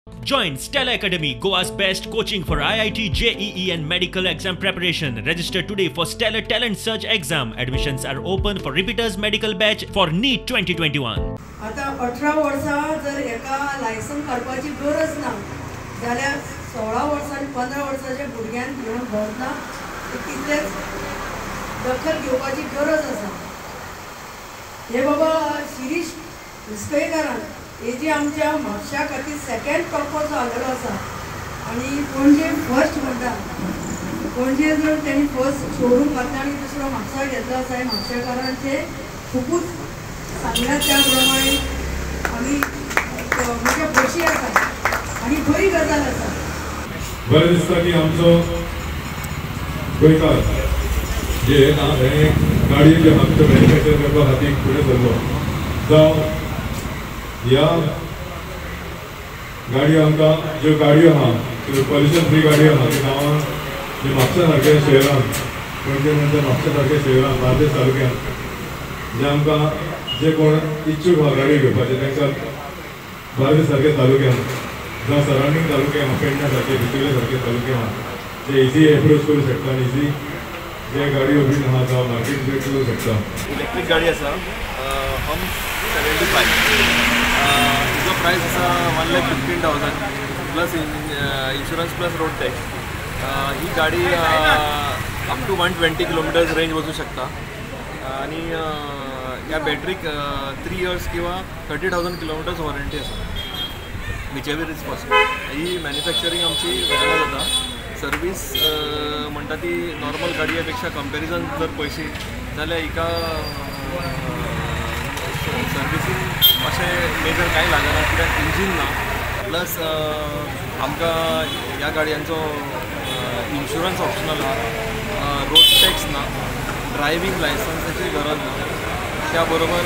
Join Stella Academy, Goa's best coaching for IIT, JEE and medical exam preparation. Register today for Stellar Talent Search exam. Admissions are open for repeaters medical batch for NEET 2021. आतां 18 वर्सां जर एका licence काडपाची गरज ना जाल्यार 16 वर्सां आनी 15 वर्साच्या भुरग्यान घेवन भोंवतना तितलेंच दखल घेवपाची गरज आसा. हे बाबा शिरीष विस्कयकारान हे जी आमच्या म्हापशा खातीर सेकेंड टॉपर जो आलेलो आसा आनी पणजे फर्स्ट म्हणटा, पणजे जर तेणी फर्स्ट शोरूम घातला आनी दुसरो म्हापसा घेतलो आसा, हे म्हापशेकारांचे खुबूच सांगल्यात. त्या प्रमाणे आमी म्हणजे खोशी आसा आनी बरी गजाल आसा. बरें दिसता की आमचो गोंयकार जे हे गाडी जे आमचो मॅन्युफॅक्चर करपा खातीर फुडें सरलो, जावं ह्या गाडयो आमकां ज्यो गाडयो आहा त्यो पॉल्युशन फ्री गाडयो आहा त्यो गांवांत जे म्हापसा सारक्या शहरांत, पणजे म्हणटा म्हापसा सारक्या शहरांत बार्देस तालुक्यांत जे आमकां जे कोण इच्छूक आहा गाडी घेवपाचे तांकां बार्देस सारक्या तालुक्यांत जावं सरावंडींग तालुके आहा, पेडण्या सारके बिचोले सारके तालुके आहा, जे इजी एप्रोच करूं शकता आनी इजी जे गाडयो बीन आहा जावं मार्केट बीन करूं शकता. इलेक्ट्रीक गाडी आसा हम 75, तिजो प्रायस आसा 1,15,000 plus insurance plus road tax. ही गाडी अप टू 120 किलोमिटर्स रेंज वचूं शकता आनी ह्या बॅटरीक 3 इयर्स किंवा 30,000 किलोमिटर्स वॉरंटी आसा, which ever is possible. He manufacturing आमची वेगळा जाता. सर्वीस म्हणटा ती नॉर्मल गाडये पेक्षा कंपेरिजन जर पळयशी जाल्यार हिका सर्विसींग अशें मेजर कांय लागना कित्याक इंजीन ना, प्लस आमकां ह्या गाडयांचो इन्शुरन्स ऑप्शनल आहा, रोड टॅक्स ना, ड्रायव्हींग लायसन्साची गरज ना. त्या बरोबर